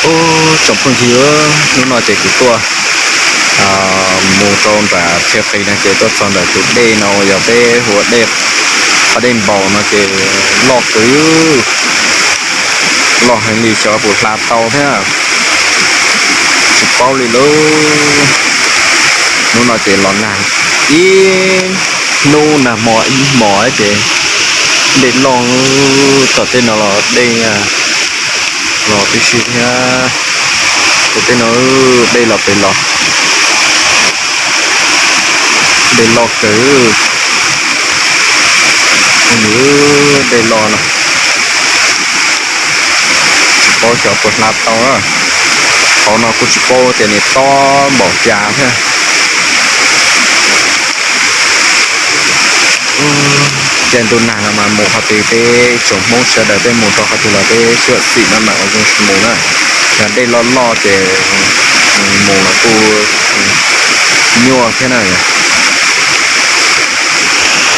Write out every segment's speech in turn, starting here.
Ub, tsoom phooj ywg, hnub no ces kuv tuaj mus rau nram Thiaj Qis no ces tuaj txog ntawm tus dej no uas yog peb hu ua dej, qhov dej npaum no ces loj kawg, loj heev li xyov puas hla tau thiab, tsis paub li lauj. Hnub no ces los nag ib hnub nag hmo ib hmos ces dej loj, tom tej no los dej los tib si thiab. Tom tej no dej los pem los, dej loj kawg, dej loj no. Tsis paub xyov puas hla tau na. Qhov no kuj tsis paub tias nws tob npaum cas thiab. Caij ntuj nag no mas mus qhov twg peb tsoom Hmoob sawv daws peb mus rau qhov twg los peb xyuam xim no mas ua zoo mus na. Yog dej loj loj ces mus los kuj nyuaj thiab na.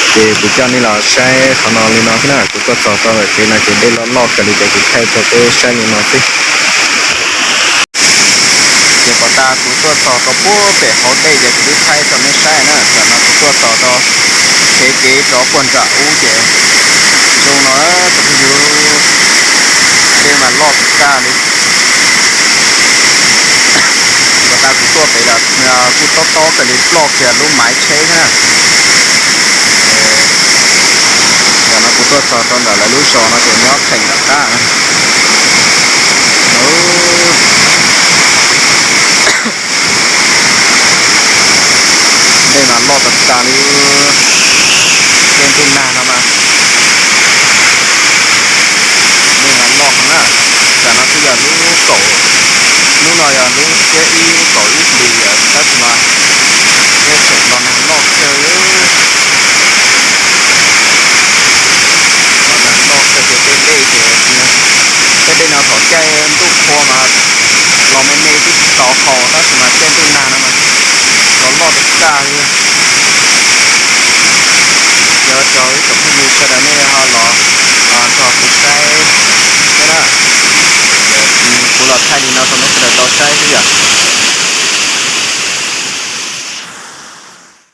Ces kuv coj nej los saib qhov no li no xwb na, kuv tuaj txog rau ntawm kev no ces dej loj loj kawg li ces kuv thaij rau peb saib li no xwb. Ces puag ta kuv tuaj txog rau puag pem hauv dej ces kuv twb thaij rau nej saib na. Tam no kuv tuaj txog rau kev kev rov puag nram ub ces zoo no, tus phooj ywg, dej mas loj tag li. Puag ta kuv tuaj pem los kuj tob tob kawg li, ploj kiag lub maiv tsheb thiab na. Tam no kuv tuaj txog rau ntawm lawv lub zos no ces nyob theem nram qab. Dej mas loj tas tas li. Dej ntuj nag no mas dej mas loj heev na. Tam no twb yog lub kaum, hnub no yog lub xiab ib lub kaum ib hlis lawm tab sis mas dej tseem los nag loj kawg. Los nag loj kawg ces tej dej ces, tej dej no thaum caij ntuj qhua mas los me me twb tsis txaus haus tab sis mas caij ntuj nag no mas los loj tas tas li. Cov cov ib tsoom phooj ywg sawv daws nej ho los nrog